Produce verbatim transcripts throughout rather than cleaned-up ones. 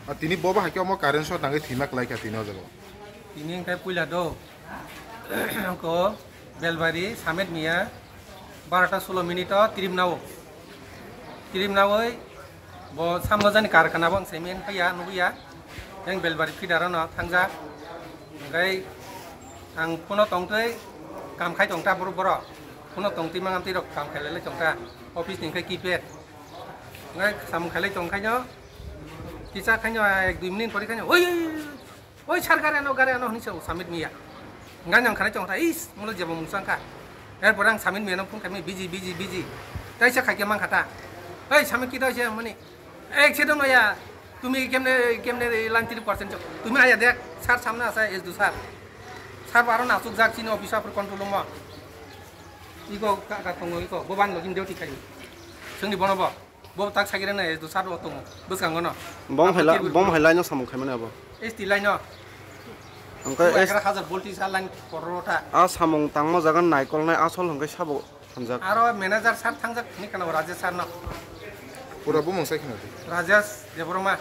Ah, tini bo bahai khe omo current short nangwi thwima kwlai kha tini o jaga o. Tini hwnkhe puila do. Ko Belbari Samet Miya barota sulo minute o trip nao. Trip naoi bo samno jani karkhana bo ang semi phaiya nugya. Yang Belbari feeder no thangja. Hwnkhe ang phone o tongtwi kam khai tongta borok borok. Phone o tongtwi mangan twi rok kam khai lai tongta. Office ni hwnkhe keypad. Ngai samung khailai tong khaino, kisa khaino, ek dui minute pori khaino, "Oi, oi, oi, oi, sir, gari ano, gari ano," hinwi sao Samit Miya. Ngai nang khanai tong kha, "Is, mulo jebo mung chang kha." Erpore ang Samit Miya no phone khaimani, "Busy, busy, busy." Taisa khaikhe mang kha ta. "Oi, Samit, kito hoise?" Mani, "Ek se dong ya, tumi kemne, kemne line three percent chok. Tumi aya dek, sir samne asa, S D O sir. Sir bo aro nasuk jak chini office o control room o." Iko ka, ka tongo iko, bo bani login duty khai. Sengni bono bo. Bo tak sagirana S D O sir o tongo. Bwskango no. Bom Abo haila, table bom haila no samung khaimani abo. S T line no. Hwnkhe Bo S- egaroh hajar voltage a line korota. A samung tangma jaga naikolnai asol hwnkhe sabo hamjak. Aro manager sir thangjak ni kana Rajesh sir no. Pura bo mungsai khna di. Rajesh Debbarma.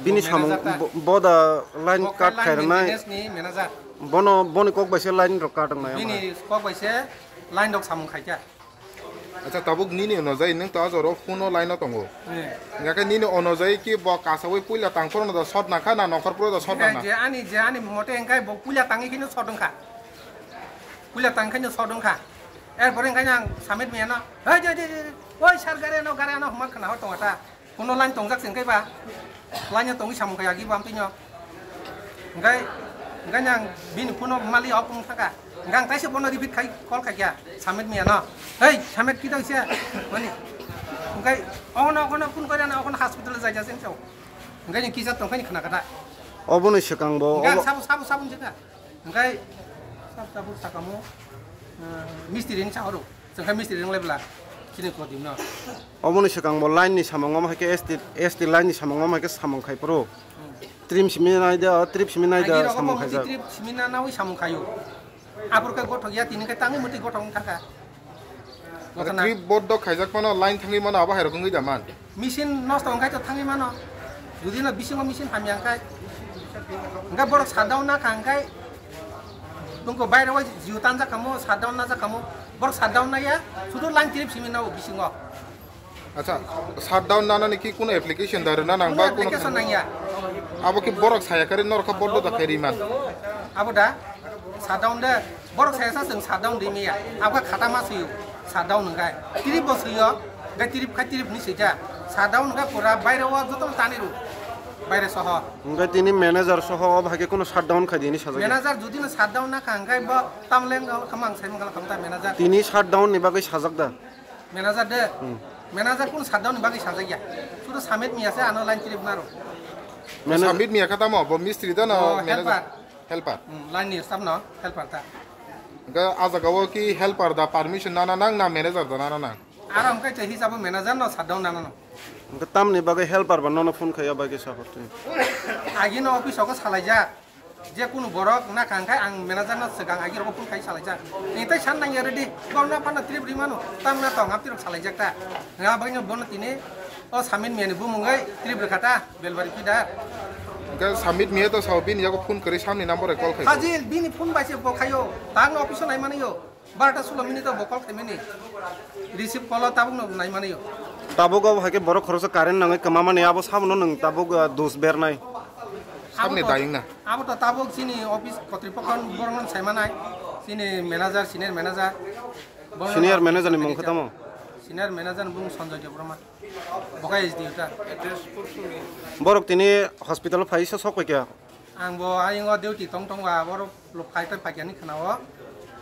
Bini Bo samung manager ta. Bo, bo da line Bo cut line khairwnai. Maintenance ni manager. Bono, boni kok bai se line rok cut wngnai ama. Bini kok bai se line rok samung khaikha. Acha, tabuk nini ono jai nwng to ajoro phone o line o tongo. Eh. Hingkhe nini ono jai ki bo kasawi puila tangphuru no da shot nangkha na nongkhor phuru da shot Eh, nangna? Je ani, je ani mote hingkhe bo puila tangwi kheno shot wngkha. Puila tangwi kheno shot wngkha. Erpore hingkhe ang Samit Miya no, "Hei, je, je, je, je, oi sir, gari ano, gari ano," hwnma khna hor tongo ta. Kuno line tongjak se hingke ba? Line no tongwi samung kaya agi bam tino. Hingke, hingke ang bini phone o mali off wng thaka. Hingke ang taisa bono repeat khai call khai kya. Samit Miya no. Hey, Samit kito se. Mani. Hingke, ogono, ogono phone kore na, ogono hospital jai jai se hingke. Hingke ni kisa tongkhe ni khna kata. Obono swkang bo, Hingke ang obo- sabo, sabo, sabo jeka. Hingke sab tabuk sakamo, eh, mistri ni sahoro. Chwngkha mistri ni lebla. Chini kodim no. Oboni swkang bo line ni samung omo hai khe S T, S T line ni samung omo hai khe samung khai phuru. Hmm. Trim simi nai da, trip simi nai da Agi rogo samung bo khai muti jak. Trip simi na nawi samung khayo. Apor khe gothok ya tini khe tangwi muti gothok wng thaka. Aro Gothana. Trip board dok khaijak mano, line thangwi mano, abo hai rok wngwi da man. Machine nosto wngkhai to thangwi mano. Judi no bisingo machine hamya wngkhai. Hingkhe borok shutdown na kha hingkhai. Tungko baire o jio tanjak kamo, shutdown najak kamo. Borok shutdown naiya, sudu line trip simi nao bisingo. Acha, shutdown nanani ki kuno application da rwna nang Kuno ba kuno application nangya. Abo ki borok saya kari norok kha bodo da kari man. Abo da? Shutdown de, borok saya sa chwng shutdown di miya. Abkha khata ma suyo, shutdown hwnkhe. Trip bo suyo, hwnkhe trip khai trip ni swijak. Shutdown hwnkhe pura baire o joto tani ru, baire soho. Hwnkhe tini manager soho o bahai khe kuno shutdown khai di hinwi sajak ya? Manager judi no shutdown na kha hwnkhe bo tamle wng kha mang sai mang kha manager. Tini shutdown ni bagwi sajak da? Manager de, Hmm. Manager kuno shutdown ni bagwi sajak ya. Sudu Samit Miya se ano line trip naro. Manager- Samit Miya kha tamo, bo mistri da na Oh, manager? Helper. Helper. Hmm, line ni staff no helper ta. Hingke ah jaga o ki helper da permission nana nang na manager da nana nang? Aro hingke je hisabo manager no shutdown nana no. Hingke tamni bagwi helper ba nono phone khaiya bagwi sa hor twi? Agi no office o ko salaijak. Je kunu borok na kha hingke ang manager no swkang agi rogo phone khai salaijak. Ni tai san nang ya ready. Bom na phano trip ri mano. Tam na tong apni rok salaijak ta. Nga bagwi no bono tini o Samin Miya ni bumung gai trip rwkha ta. Belbari pida. Hingke Samit Miya to sao bini yago phone kwrwi samni number bai call khai. Hajil bini phone bai se bo khaio. Tang office o nai mani yo. Barota sulo minute o bo call khai mani. Receive call o tabuk no nai mani yo. Tabuk o hai khe borok khoroksa current nangwi kwma mani abo sabono nwng tabuk, ah, dos bernai. Samni Abo to, dayung na. Abo to tabuk chini office kotripokho borok no sai manai. Chini manager, senior manager. Borok no Senior manager ni mung khe tamo? Senior manager ni bung Sanjoy Debbarma. Bo khe S D O ta. Borok tini hospital o phai se sok pai kha? Ang bo ayung o duty tong tong ba, borok lo phai tai phai kha ni khna o.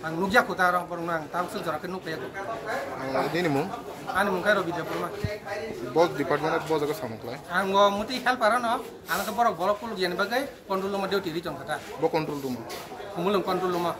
Ang nukya kho ta aro borok no ang ta suk jora khe nuk paiya kho. Ang nini mung? Ani mung khe Rabi Debbarma. Bo department o bo jaga samung klai? Ang bo muti helper no, ang khe borok bolok kuluk yani bagwi control room o duty ri tong kha ta. Bo control room o? Khumulwng control room o.